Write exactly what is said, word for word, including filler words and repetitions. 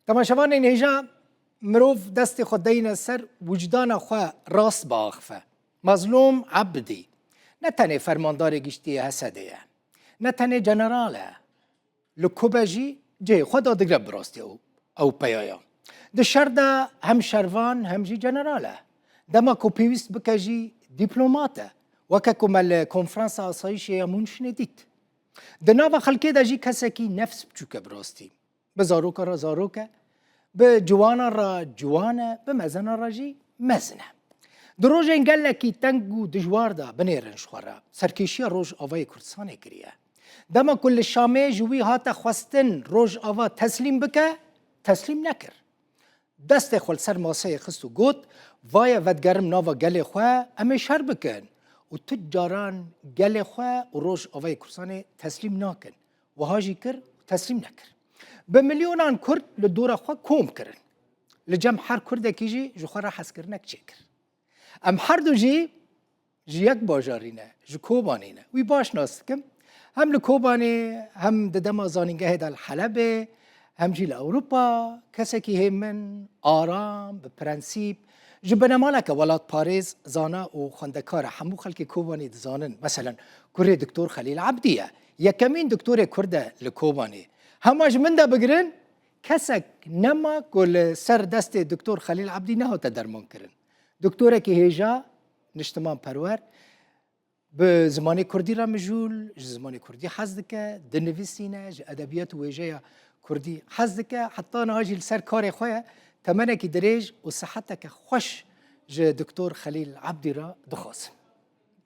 Temaşevanên hêja, mirov destê xwe deyne ser wijdana xwe rast biaxife. Mazlûm Ebdî ne tenê fermandarê giştî yê H S D'ê ye, ne tenê general e. Li Kobe jî cihê xwe dadigre bi rastî ew, ew peya ye. Di şer de hem şervan hem jî general e. Dema ku pêwîst bike jî dîplomat e. Weke ku me li konferansa asayîşê ya Mûnşinê dît. Di nava xelkê de jî kesekî nefs biçûk e bi rastî. Bi zaroka re zarok e, bi ciwanan re ciwan e, bi mezenan re jî mezin e. Di rojên gelekî teng û dijwar de binêrin ji xwe re, serkêşiya Rojavayê Kurdistanê kiriye. Dema ku li Şamê ji wî hate xwestin Rojava teslîm bike, teslîm nekir. Destê xwe li ser maseyê xist û got, "Va ye vedigerim nava gelê xwe, em ê şer bikin." Û tu caran gelê xwe û Rojavayê Kurdistanê teslîm nakin. Wiha jî kir û teslîm nekir. Bi milyonan Kurd li dora xwe kom kirin. Li cem her Kurdekî jî ji xwe re hezkirinek çêkir. Em her du jî ji yek bajarî ne, ji Kobanê ne. Wî baş nas dikim. Hem li Kobanê, hem di dema zanîngehê de li Helebê, hem jî li Ewropa, kesekî hêmin, aram, bi prensîp, ji binemaleke welatparêz, zana û xwendekar e. Hemû xelkê Kobanê dizanin. Meselen, kurê Doktor Xelîl Ebdî ye. Yekemîn doktorê Kurd e li Kobanê. Hema ji min de bigirin, kesek nema ku li ser destê Doktor Xelîl Ebdî nehate dermankirin. Doktorekî hêja, niştimanperwer, bi zimanê Kurdî re mijûl, ji zimanê Kurdî hez dike, dinivîsîne, ji edebiyat û wêjeya Kurdî hez dike, heta niha jî li ser karê xwe ye, temenekî dirêj û siheteke xweş ji Doktor Xelîl Ebdî re dixwazim.